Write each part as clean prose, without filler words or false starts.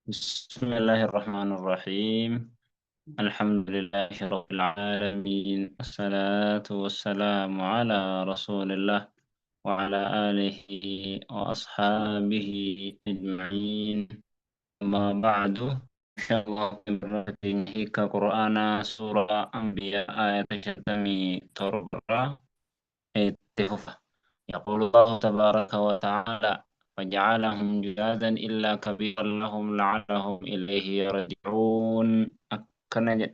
بسم الله الرحمن الرحيم. الحمد لله رب العالمين، والصلاة والسلام على رسول الله وعلى آله وأصحابه أجمعين. أما بعد، إن شاء الله هيك قرآن سورة أنبياء آية 57 اتفق. يقول الله تبارك وتعالى: فجعلهم جذاذا إلا كبيرا لهم لعلهم إليه يرجعون. Akkana jedha.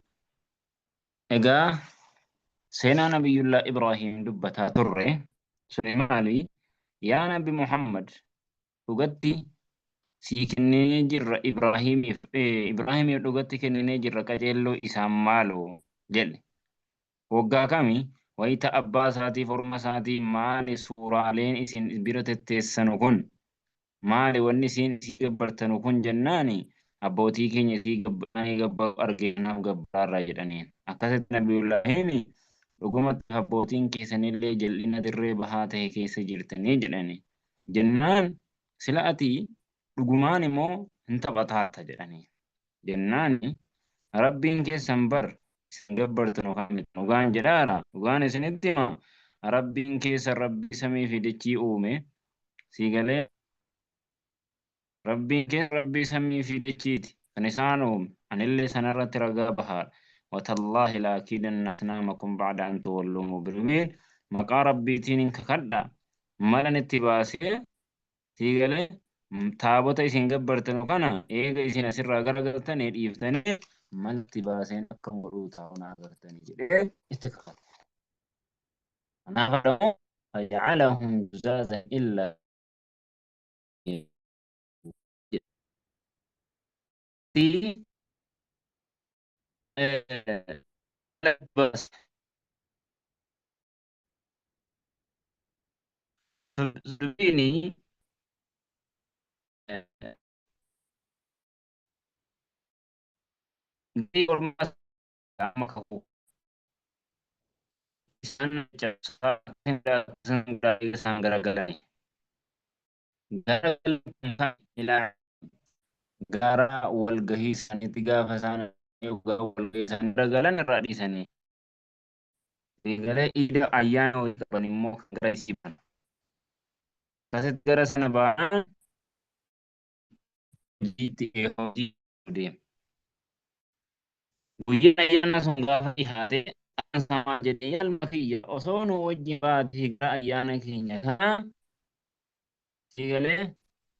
Egaa seenaa Nabiyyullaa Ibraahim dubbataa turre suni maali? Yaa Nabi Muhammad, dhugatti sii kenninee jirra Ibraahimiif dhugatti kenninee jirra qajeelloo isaan maaloo jedhe. Waggaa kami? Wayita abbaa isaatiif orma isaatii maali suuraaleen isin bira tetteessanu kun? Maali wanni isin isii gabbartanu kun jennaani, abbootii keenya isii gabbaranii gabbaru arge, kanaaf gabbaraarraa jedhaniin. Akkasitti Nabiyullaahiin dhugumatti abbootiin keessanillee jal'ina dirree bahaa ta'e keessa jirtanii jedhani. Jennaan sila ati dhugumaan immoo hin taphataata jedhanii. Jennaani Rabbiin keessan bar isin gabbartanu kan miti, dhugaan jedhaara, dhugaan isinitti hima, Rabbiin keessan Rabbii samii fi dachii uume. Sii galee? Rabbiin keessa Rabbii samii fi dachiiti kan isaan uume, anillee sanarratti ragaa bahaadha. Watallaahi laakiidanna asnaamakum ba'da an tuwalluu mudbiriin. Maqaa Rabbiitiin hin kakadha, malan itti baasee, sii galee, taabota isin gabbartanu kana eega isin asirraa garagaltanii dhiiftanii malti baaseen akkam godhuu taa'u na agartanii jedhee itti kakate. Kanaaf ammoo faja'alahum juzaazan illaa jedhee baase. Sulbiini garii ormaa amma kakuu isaan cabsaa isaan garagalanii gara gara walgahii isaaniitti gaafa isaan walgahii isaanii garagalan irraa dhiisanii galee iida ayyaana wayii qaban immoo kan gara isii ba'an. Akkasitti gara sana ba'an, hojiitti hojii deema. Guyyaan ayyaana sun gaafa dhihaate abbaan isaa maal jedhee, yaalma kiyya osoo nu wajjin baatee gara ayyaana keenya kanaa, si galee,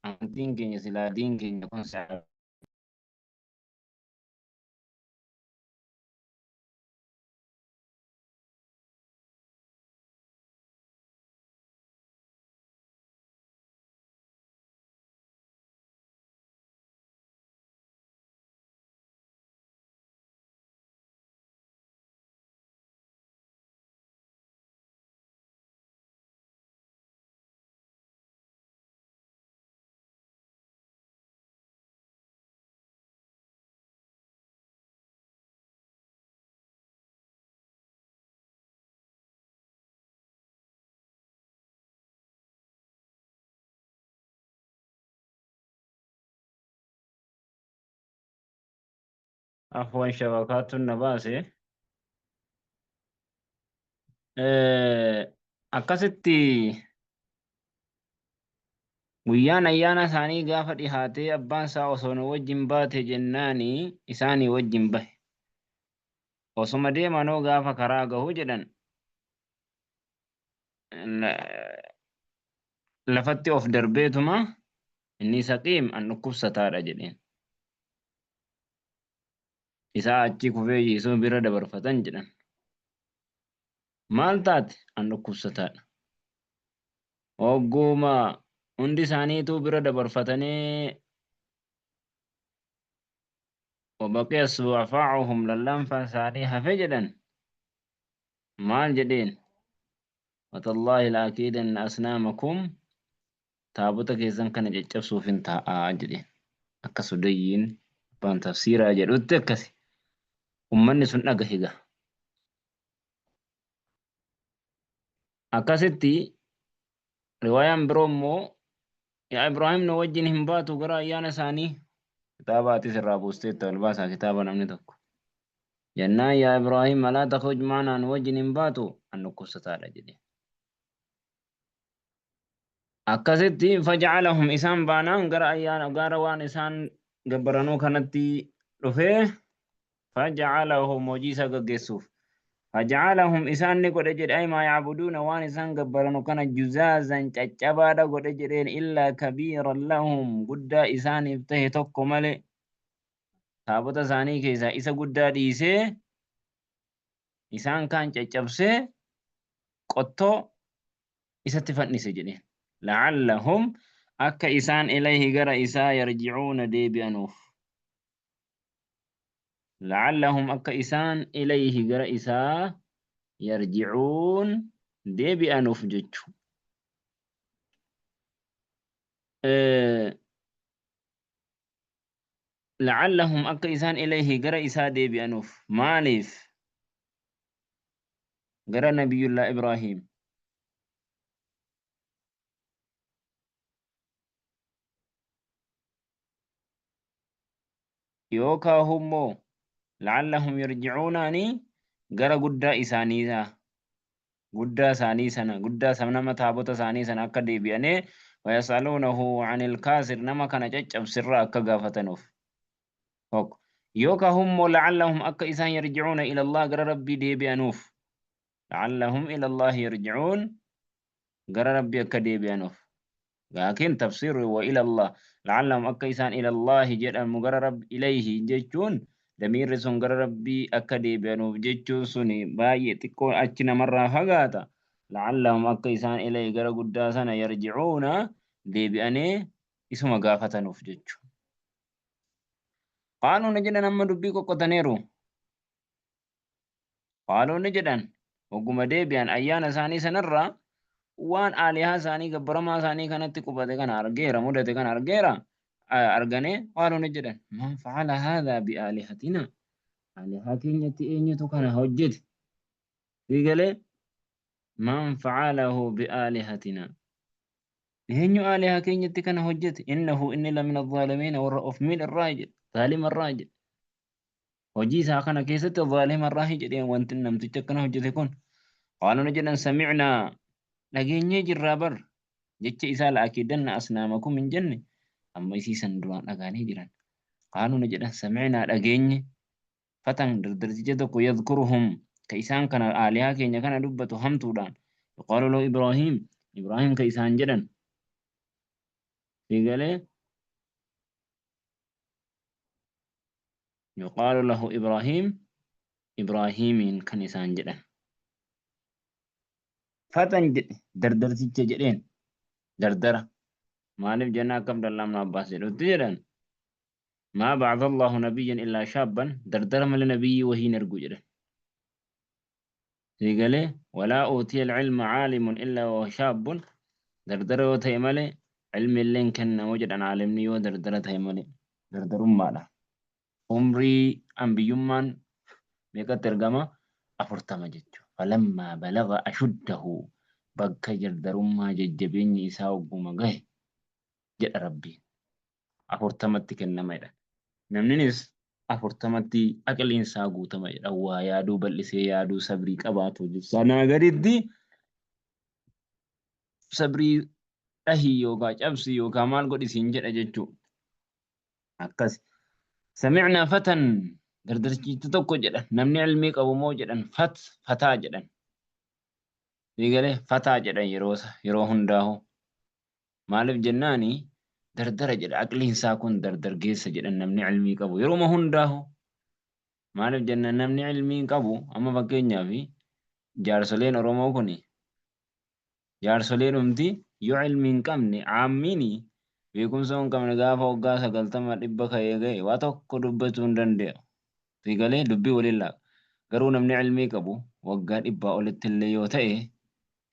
amantiin keenya silaa diin keenya kun silaa Afwan, shabakaatun na baase. Akkasitti guyyaan ayyaana isaanii gaafa dhihaatee abbaan isaa osoo nu wajjin baate jennaani isaanii wajjin bahe. Osoma deemanoo gaafa karaa gahu jedhan lafatti of darbeetuma inni saqiim, an dhukkubsataadha jedheen. Isaa achi kufee Yesuus bira dabarfatan jedhan. Maal taate? An dhukkubsataadha. Hogguma hundi isaaniituu bira dabarfatanii wabaqiya su'afaa'uhum, lallaanfaan isaanii hafe jedhan. Maal jedheen? Watallaahi laakiidanna asnaamakum, taabota keessan kana caccabsuuf hin taa'aa jedheen. Akka Sudayyiin abbaan tafsiiraa jedhutti akkasi. Ummanni sun dhagahe gaa. Akkasitti riwaayaan biroo immoo yaa Ibraahim nu wajjin hin baatu gara ayyaana isaanii. Kitaaba atis irraa buusteetta ol baasaa kitaaba namni tokko. Jennaan yaa Ibraahim alaa takhruj ma'anaa nu wajjin hin baatu an dhukkubsataadha jedhe. Akkasitti faja'alahum isaan baanaan gara ayyaana gara waan isaan gabbaranuu kanatti dhufee faja'alahum hojii isaa gaggeessuuf. Faja'alahum isaan ni godhe jedhe ay maa ya'buduuna waan isaan gabbaranu kana juzaazan caccabaadha godhe jedheen illaa kabiiran lahum guddaa isaaniif tahe tokko malee taabota isaanii keessaa isa guddaa dhiisee isaan kaan caccabsee qottoo isatti fannise jedheen. La'allahum akka isaan ilayhi gara isaa yarji'uuna deebi'anuuf. La'allahum akka isaan ilayhi gara isaa yarji'uun deebi'anuuf jechu. La'allahum akka isaan ilayhi gara isaa deebi'anuuf. Maaliif? Gara Nabiyyullah Ibraahiim. Yookaa hummoo la'allahum yarji'uunaani gara guddaa isaanii guddaa isaanii sana guddaa nama taabota isaanii sana akka deebi'anee wayas'aluunahu anil kaasir nama kana caccabsirraa akka gaafatanuuf. Tokko. Yookaa hummoo la'allahum akka isaan yarji'uuna ilallah gara Rabbii deebi'anuuf. La'allahum ilallahi yarji'uun gara Rabbii akka deebi'anuuf. Laakiin tafsiirri wa ilallah la'allahum akka isaan ilallahi jedhamu gara Rabbi ilayhi jechuun damiirri sun gara Rabbii akka deebi'anuuf jechuun suni baay'ee xiqqoo achi namarraa fagaata. La'allahum akka isaan ilayhi gara guddaa sana yarji'uuna deebi'anii isuma gaafatanuuf jechuudha. Qaaluu ni jedhan amma dubbii qoqqotaneeru. Qaaluu ni jedhan hogguma deebi'an ayyaana isaanii sanarraa waan aalihaa isaanii gabbaramaa isaanii kanatti qubate kana argeera mudate kana argeera arganee qaaluu ni jedhan man fa'ala haadhaa bi'aalihatina aalihaa keenyatti eenyutu kana hojjete sii galee man fa'alahu bi'aalihatina eenyu aalihaa keenyatti kana hojjete innahu inni lamina zaalimiina warra of miidha irraa jedhe zaalima irraa jedhe Hojii isaa kana keessatti zaalima irraahi jedheen wanti namtichi akkana hojjete kun. Qaaluu ni jedhan sami'naa dhageenyee jirraa bar jecha isaa la'akiidanna asnaamakum hin jenne amma isii san duraan dhagaanii jiran. Qaaluu ni jedhan sami'naa dhageenye fatan dardarticha tokko yadhkuruhum ka isaan kana aalihaa keenya kana dubbatu hamtuudhaan yuqaalu lahu Ibraahiim Ibraahiim ka isaan jedhan si galee Yuqaalu lahu Ibraahiim, Ibraahiimiin kan isaan jedhan. Fatan jedhe, dardarticha jedheen. Dardara. Maaliif jenna akka Abdallah ibn Abbaas jedhutti jedhan. Maa ba'atha Allahu nabiyyan illaa shaabban, dardara malee nabiyyii wahii hin ergu jedhan. Sii galee walaa uutiya al-ilma caalimun illaa wa shaabbun, dardara yoo ta'e malee ilmi illee hin kennamu jedhan aalimni yoo dardara ta'e malee. Dardarummaadha. Umrii anbiyyummaan meeqatti ergama? 40 jechuudha. Falammaa balaga ashuddahu bakka dardarummaa jajjabeenyi isaa hogguma gahe jedha Rabbiin. 40tti kennama jedhan. Namninis 40tti aqliin isaa guutama jedhan waa yaaduu bal'isee yaaduu sabrii qabaatu sanaa gaditti sabrii dhahii yookaan cabsii yookaan maal godhi siin jedha jechuu. Akkas. Sami'naa fatan dardarchiitu tokko jedhan namni ilmii qabu moo jedhan fat fataa jedhan. Eegalee fataa jedhan yeroo yeroo hundaahu. Maaliif jennaani dardara jedha aqliin isaa kun dardargeessa jedhan namni ilmii qabu yeruma hundaahu. Maaliif jenna namni ilmii qabu amma fakkeenyaaf jaarsoleen Oromoo kun jaarsoleen dhumti yoo ilmii hin qabne caammiini beekumsa hin qabne gaafa waggaa 90 100 ka'ee ga'e waa tokko dubbachuu hin danda'u. Siigalee dubbii waliin laaqa. Garuu namni ilmii qabu waggaa 100 olitti illee yoo ta'e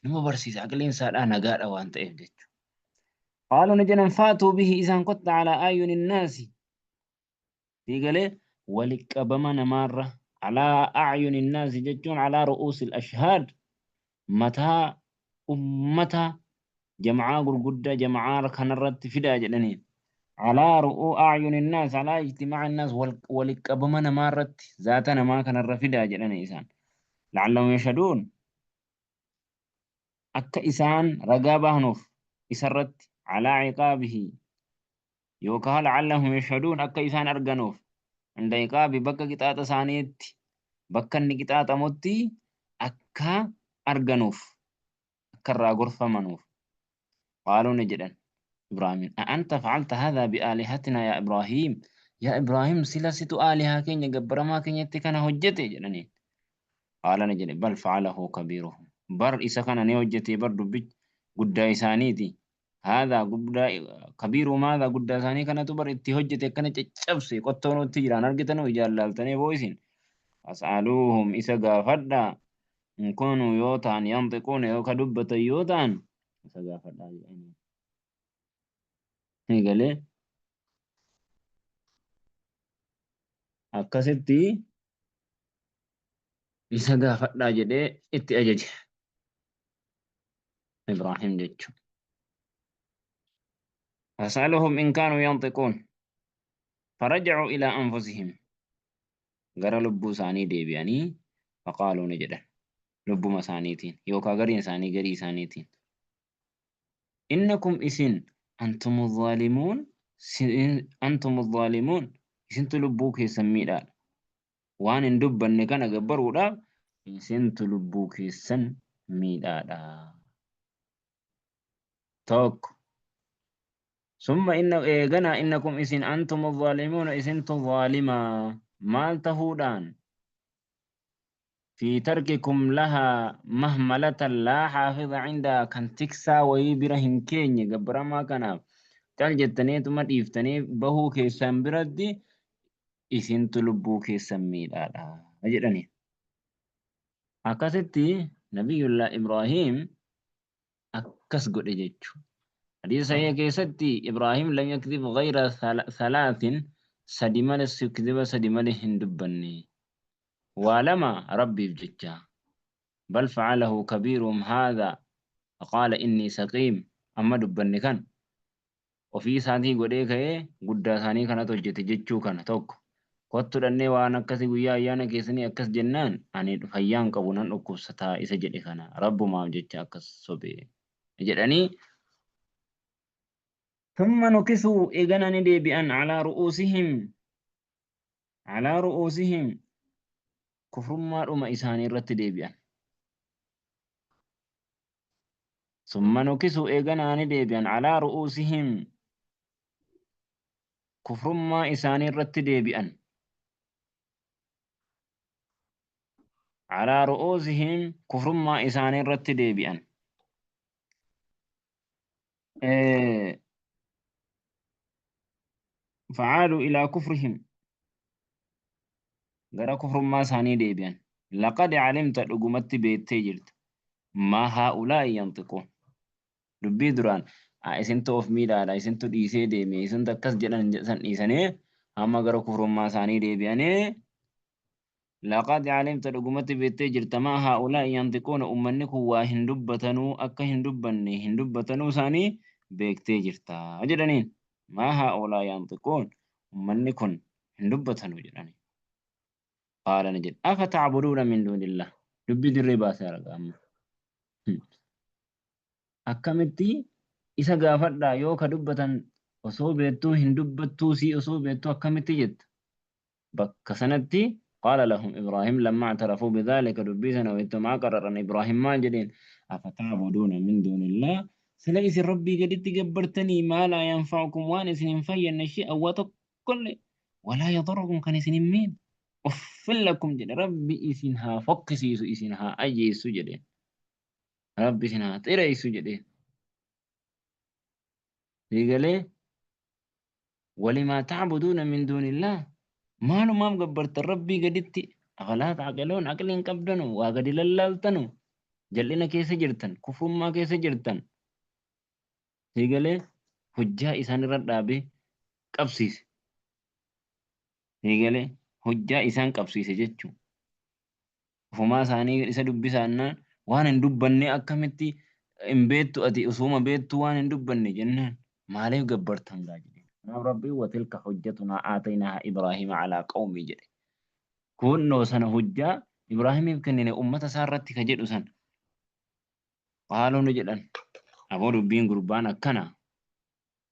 Numa barsiisa aqliin isaadhaa nagaadha waan ta'eef jechuudha. Qaaluu ni jedhan faatuu bihi isaan kotta alaa aayuni naasi. Sii galee wali qabama namaarra alaa aayuni naasi jechuun alaa ru'uusil ashhaad mataa ummata jama'aa gurguddaa jama'aa kanarratti fidaa jedhaniin. Alaa ru'uu a'yuni nnaas alaa ijtimaa'i nnaas wal qabama namaa irratti zaata namaa kanarra fidaa jedhani isaan. La'allahum yashhaduun akka isaan ragaa bahanuuf isarratti alaa ciqaabihi yookaan la'allahum yashhaduun akka isaan arganuuf inda iqaabi bakka qixaaxa isaaniitti bakka inni qixaaxamutti akka arganuuf akka irraa gorfamanuuf. Qaaluu ni jedhan Ibraahimiin, a'anta fa'alta hadhaa bi'aalihatinaa yaa Ibraahim, yaa Ibraahim sila situ aalihaa keenya gabbaramaa keenyatti kana hojjete jedhaniin. Qaala ni jedhe, bal fa'alahu kabiiruhum, bar isa kana ni hojjete bar dubbichi guddaa isaaniiti. Haadhaa guddaa kabiiruhum haadhaa guddaa isaanii kanatu bar itti hojjete akkana caccabse qottoo nutti jiraan argitanuu ijaan laaltanii boo isin. Fas'aluuhum isa gaafadhaa in koonuu yoo ta'an yanxiquuna yoo ka dubbatan yoo ta'an isa gaafadhaa jedhanii. Ni galee akkasitti isa gaafadhaa jedhee itti ajaje Ibraahim jechuudha. Fasaluhum in kaanuu yanxiquun farajacuu ilaa anfusihim gara lubbuu isaanii deebi'anii faqaaluu ni jedhan lubbuma isaaniitiin yookaa gariin isaanii garii isaaniitiin innakum isin antumu zaalimuun antumu zaalimuun isintu lubbuu keessan miidhaadha waan hin dubbanne kana gabbaruudhaaf isintu lubbuu keessan miidhaadha. Tokko. Summa inna eeganaa innakum isin antumu zaalimuuna isintu zaalimaa maal tahuudhaan fi tarkikum lahaa mahmalatan laa xaafiza cindaa kan tiksaa wayii bira hin keenye gabbaramaa kanaaf cal jettaniituma dhiiftanii bahuu keessan biratti isintu lubbuu keessan miidhaadha jedhani. Akkasitti Nabiyyullah Ibraahiim akkas godhe jechu. Hadiisa sahiha keessatti Ibraahim lam yakdhib ghayra thalaatin sadi male kijiba sadi male hin dubbanne. Waa lama Rabbiif jecha. Bal fa'alahu kabiiruhum haadha faqaala inni saqiim amma dubbanne kan ofii isaatii godhee ka'ee guddaa isaanii kanatu hojjete jechuu kana tokko. Kottu dhannee waan akkasii guyyaa ayyaana keessanii akkas jennaan ani fayyaa hin qabu nan dhukkubsataa isa jedhe kana Rabbumaaf jecha akkas sobe jedhanii. Thumma nukisuu eegana ni deebi'an alaa ru'uusihim alaa ru'uusihim kufrummaadhuma isaanii irratti deebi'an. Summa nukisuu eeganaa ni deebi'an alaa ru'uusihim kufrummaa isaanii irratti deebi'an. Alaa ru'uusihim kufrummaa isaanii irratti deebi'an. Fa'aaluu ilaa kufrihim gara kufrummaa isaanii deebi'an. Laqad calimta dhugumatti beettee jirta. Maa haa'ulaa'i yanxiquun. Dubbii duraan isintu of miidhaadha, isintu dhiisee deeme, isintu akkas jedhan san dhiisanii amma gara kufrummaa isaanii deebi'anii laqad calimta dhugumatti beettee jirta maa haa'ulaa'i yanxiquuna ummanni kun waa hin dubbatanuu akka hin dubbanne hin dubbatanuu isaanii beektee jirta jedhaniin. Maa haa'ulaa'i yanxiquun ummanni kun hin dubbatanuu jedhaniin. Qaala ni jedhe afa ta'buduuna min duunillah dubbii dirree baasee arga amma. Akkamitti isa gaafadhaa yoo ka dubbatan osoo beektuu hin dubbattuu sii osoo beektuu akkamitti jetta? Bakka sanatti qaala lahum Ibraahim lamma i'tarafuu bidhaalika dubbii sana waytumaa qararan Ibraahim maal jedheen afata'buduuna min duunillah sila isin Rabbii gaditti gabbartanii maa laa yanfa'ukum waan isin hin fayyanne shi'an waa tokkollee walaa yadurrukum kan isin hin miine uffin lakum jedhe Rabbi isin haa fokkisiisu isin haa ajjeessu jedheen. Rabbi isin haa xireessu jedheen. Eegalee walimaa ta'buduuna min duunillaah maalumaaf gabbartan Rabbii gaditti afalaa ta'qiluun aqlii hin qabdanu waa gadi lallaaltanu jal'ina keessa jirtan kufrummaa keessa jirtan. Eegalee hojjaa isaan irra dhaabee qabsiise. Eegalee hojjaa isaan qabsiise jechuudha. Ofumaa isaanii isa dubbisaannaan waan hin dubbanne akkamitti hin beektu ati osuma beektu waan hin dubbanne jennaan maaliif gabbartan gaa jedheen. Kanaaf Rabbiin watilka hujjatunaa aataynaahaa Ibraahiima alaa qawmii jedhe. Kunnoo sana hujjaa Ibraahimiif kennine ummata isaa irratti ka jedhu sana. Qaaluu ni jedhan. Aboo dubbiin gurbaan akkana.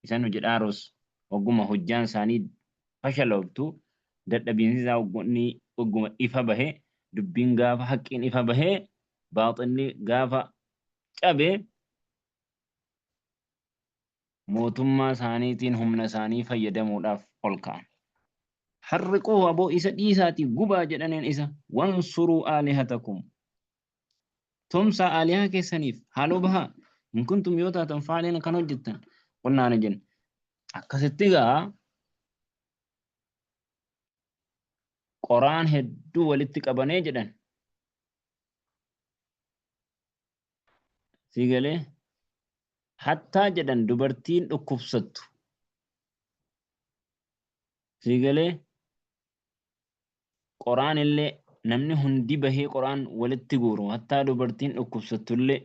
Isa nu jedhaarus hogguma hujjaan isaanii fashalooftu dadhabiinsi isaa hogguma ifa bahe dubbiin gaafa haqqiin ifa bahe baaxilli gaafa cabe mootummaa isaaniitiin humna isaanii fayyadamuudhaaf ol ka'an. Harriquuhu aboo isa dhiisaatii gubaa jedhaniin isa wansuruu aalihatakum tumsaa aalihaa keessaniif haaloo bahaa in kuntum yoo taatan faaliina kan hojjettan qulnaa ni jenne. Akkasitti gaa qoraan hedduu walitti qabanee jedhan. Sii galee hattaa jedhan dubartiin dhukkubsattu. Sii galee qoraan illee namni hundi bahee qoraan walitti guuru hattaa dubartiin dhukkubsattu illee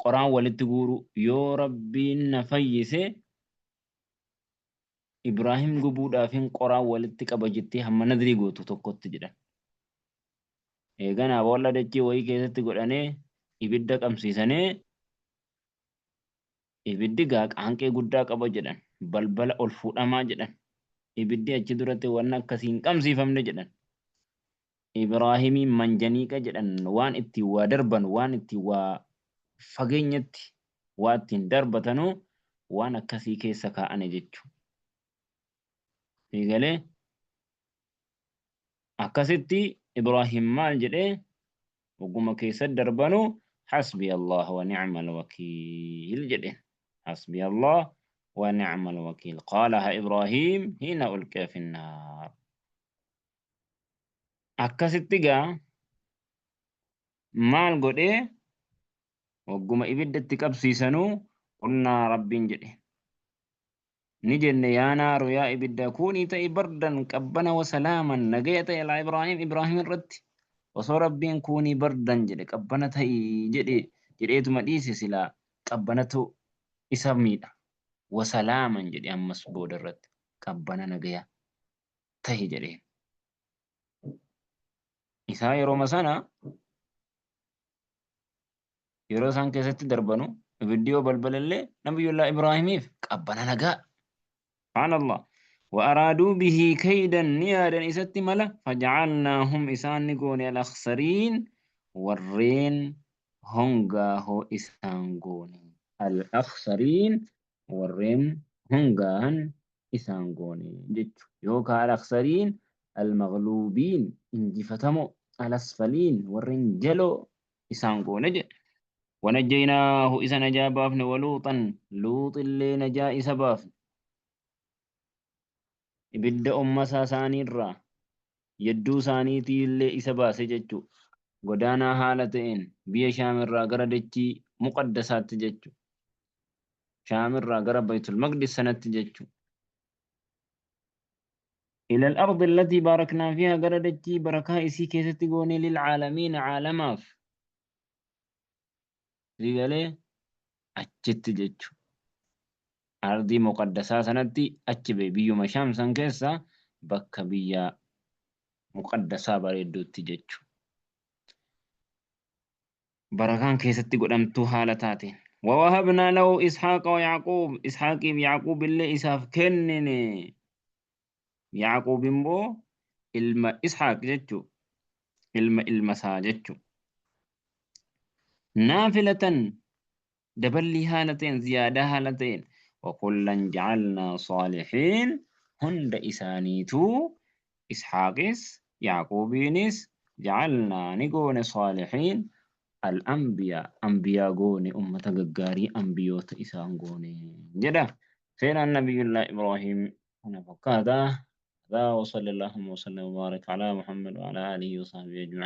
qoraan walitti guuru yoo rabbiin na fayyise Ibraahim gubuudhaafin qoraan walitti qaba jettee hamma nadrii gootu tokkotti jedhan. Eeganaa boolla dachii wayii keessatti godhanee ibidda qabsiisanee ibiddi gaa qaanqee guddaa qaba jedhan. Balbala ol fuudhamaa jedhan. Ibiddi achi duratti wanna akkasii hin qabsiifamne jedhan. Ibraahimiin manjaniiqa jedhan waan ittiin waa darban waan ittiin waa fageenyatti waa ittiin darbatanuu waan akkasii keessa kaa'ane jechuudha. Eegalee Akkasitti Ibraahim maal jedhe ogguma keessa darbanu hasbi Allah wa ni'mal wakiil jedhe. Hasbi Allah wa ni'mal wakiil. Qaalaha Ibraahim hiina ulqiya finnaar. Akkasitti gaa maal godhee ogguma ibidda itti qabsiisanuu qulnaa Rabbiin jedhe. Ni jenne yaa naaru yaa ibidda kuunii ta'i bardan qabbana wa salaaman nagaya ta'i alaa Ibraahim Ibraahim irratti osoo Rabbiin kuunii bardan jedhe qabbana ta'i jedhe jedheetuma dhiise silaa qabbanatu isa miidha wa salaaman jedhe ammas booda irratti qabbana nagaya ta'i jedheen isaa yerooma sana yeroo isaan keessatti darbanu ibiddi yoo balbalallee nabiyyullaa Ibraahimiif qabbana nagaa. Subhaanallah. Wa araaduu bihi kaydan ni yaadan isatti mala faja'alnaahum isaan ni goone al-akhsariin warreen hongaahoo isaan goone. Al-akhsariin warreen hongaahan isaan goone jechu. Yookaa al-akhsariin al-maghluubiin injifatamoo al-asfaliin warreen jaloo isaan goone jedhe. Wanajjaynaahu isa najaa baafne waluuxan luuxillee najaa isa baafne. Ibidda ummasaa isaaniirraa yedduu isaaniitiillee isa baase jechuu. Godaanaa haala ta'een biyya Shaamirraa gara dachii muqaddasaatti jechuu. Shaamirraa gara Baytul Maqdis sanatti jechuu. Ila al-ardi allatii baaraknaa fiihaa gara dachii barakaa isii keessatti goonee lil caalamiina caalamaaf. Sii galee achitti jechu. Ardii muqaddasaa sanatti achi ba'e biyyuma Shaam san keessa bakka biyya muqaddasaa bareedduutti jechu. Barakaan keessatti godhamtuu haala taateen. Wawahabnaa lahu Ishaaqa wa Yaaquub Ishaaqiif Yaaquub illee isaaf kennine. Yaaquub immoo ilma Ishaaq jechuu ilma ilma isaa jechuu. Naafilatan daballii haala ta'een ziyaadaa haala ta'een wakullan ja'alnaa saalihiin hunda isaaniituu Ishaaqis Yaaquubiinis ja'alnaa ni goone saalihiin al-anbiyaa anbiyaa goone ummata gaggaarii anbiyoota isaan goone jedha. Seenaan Nabiyyullaa Ibraahiim kana fakkaata. هذا وصلى اللهم وسلم وبارك على محمد وعلى آله وصحبه أجمعين.